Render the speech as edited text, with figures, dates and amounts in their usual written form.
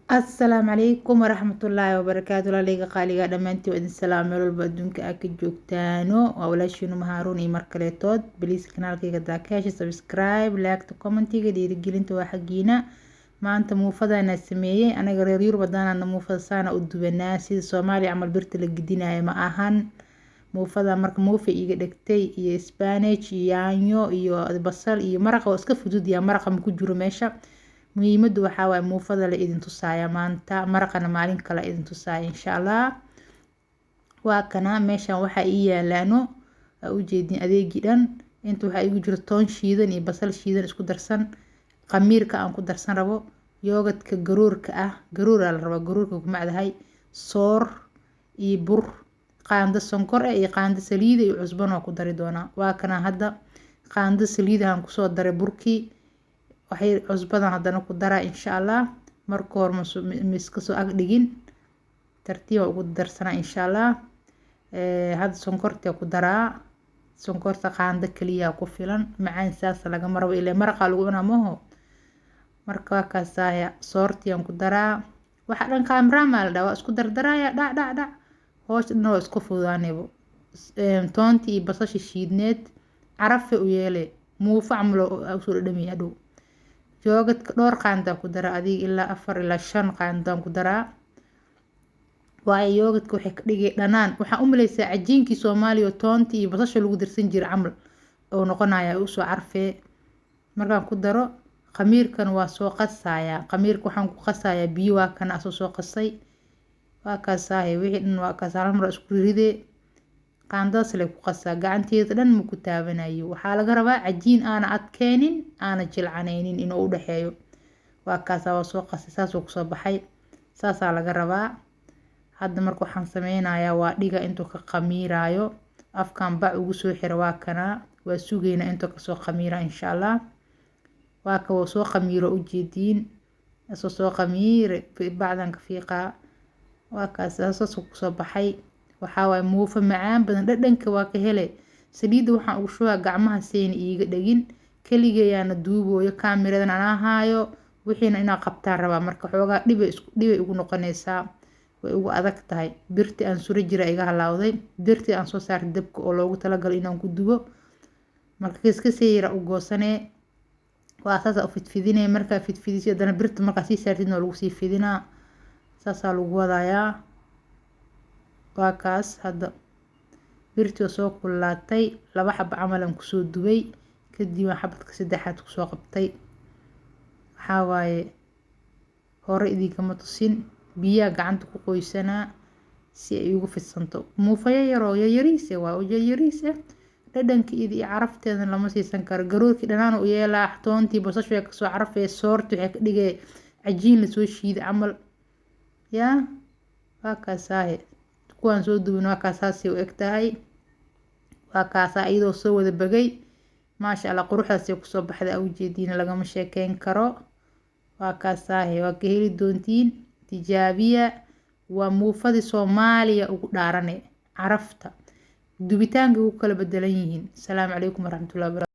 Asalaamu calaykum waraxmatullaahi wabarakaatu. Walaaleyga qaaliga, dhammaantiin waa idin salaam meel walba adduunka aad ka joogtaano. Waa walaashiinu Mahaaruun iyo mar kaleetood. Please, kanaalkayga hadaa ka heshay, subscribe, like, commentiga, dhiirigelinta waa xaggiina. Maanta muufadaana sameeyey. Anaga reer Yurub haddaanana, muufada saana u dubanaa, sida Soomaaliya camal birta la gedinayo ma ahan. Muufada marka muufa iiga dhegtay iyo spinach iyo yaanyo iyo basal iyo maraqa. Waa iska fudud yahay, maraqa ma ku jiro meesha. Muhiimadu waxaa waaye muufada la idin tusaaya maanta, maraqana maalin kale idin tusaaya, insha Allah. Waa kana meeshan waxaa ii yaalaano, aa ujeedin adeegii dhan. Inta waxaa igu jiro toon shiidan iyo basal shiidan isku darsan, khamiirka aan ku darsan rabo, yogurtka garoorka ah, garooraa la rabaa, garoorka ku macdahay, soor iyo bur, qaando sonkor ah iyo qaando saliida iyo cusbana waa ku dari doonaa. Waa kana hadda qaando saliidahan kusoo daray burkii, waxay cusbadan haddana ku daraa, insha Allah. Marka hore miska soo ag dhigin, tartiiba ugu darsanaa, insha Allah. Hadda sonkorta ku daraa, sonkorta qaando kaliya ku filan, macaan saas lagama rabo, ilaa maraqa lagu cunaa maho. Marka waa kaasaaya, soortiyaan ku daraa. Waxa dhan kaamraamaa la dhahaa, waa isku dardaraya, dhac dhac dhac, hoosha dhan waa isku fududaanaybo. Toontii iyo basasha shiidneed carafe u yeele, muufo camal usoo dhadhamiya hadhow. Yogurtka dhowr qaandaan ku daraa, adiga ilaa 4 ilaa 5 qaandaan ku daraa, waayo yogurtka waxay ka dhigay dhanaan. Waxaan u maleysaa cajiinkii Soomaaliya oo toontii iyo basasha lagu darsan jiray camal oo noqonaya, usoo carfee. Markaan ku daro khamiirkan, waa soo qasayaa. Khamiirka waxaan ku qasayaa biyo. Waa kana asoo soo qasay, waa kaasaahe. Wixii dhan waa kaas, hal mar isku ridee, qaandadaas lay ku qasaa, gacanteeda dhan ma ku taabanayo. Waxaa laga rabaa cajiin aana adkeenin, aana jilcanaynin, inuu u dhexeeyo. Waa kaasaa, waa soo qasay, saasuu kusoo baxay, saasaa laga rabaa. Hadda marka waxaan sameynayaa waa dhiga intuu ka khamiiraayo, afkan bac ugu soo xira. Waa kanaa, waa sugeynaa intuu kasoo khamiira, insha Allah. Waa ka wuu soo khamiiro, ujeediin, asoo soo khamiire bacdan ka fiiqaa. Waa kaas, saasuu kusoo baxay. Waxaa waaye muufo macaan badan, dhadhanka waa ka hele. Saliidda waxaan ugu shubaa gacmaha seyna iiga dhegin. Keligayaana duubooyo, kaamiradan anaa haayo, wixiina inaa qabtaan rabaa. Marka xoogaa dhibay isku dhibay igu noqonaysaa, way ugu adag tahay. Birti aan suro jira iga halaawday, birtii aan soo saartay dabka oo loogu talagalay inaan ku dubo. Marka kiskasii yara u goosanee, waa saasa u fidfidinee. Markaa fidfidisay, haddana birta markaa sii saartidna waa lagu sii fidinaa, saasaa lagu wadayaa. Waa kaas, hadda birtii oo soo kululaatay, laba xabo camal aan kusoo dubay, kadib aan xabadka saddexaad kusoo qabtay. Waxaa waaye hore idinkama tusin, biyaha gacanta ku qoysanaa si ay igu fidsanto. Muufayo yaroo yaryariis ah waa, oo yaryariis ah, dhadhankeeda iyo carafteedana lama siisan karo. Garoorkii dhanaan u yeelaa, toontii basashu way kasoo carafee, soorti waxay ka dhigay cajiin lasoo shiiday camal. Yaa waa kaasaahe, kuwaan soo dubin, waa kaasaasay u eg tahay. Waa kaasaa iyadoo soo wada bagay, maasha Allah, quruxdaasay kusoo baxday, aa ujeediina, lagama sheekeyn karo. Waa kaasaahe, waa ka heli doontiin, tijaabiya. Waa muufadii Soomaaliya ugu dhaarane, carafta dubitaanka ku kala bedelan yihiin. Asalaamu calaykum waraxmatullahi wabarakatu.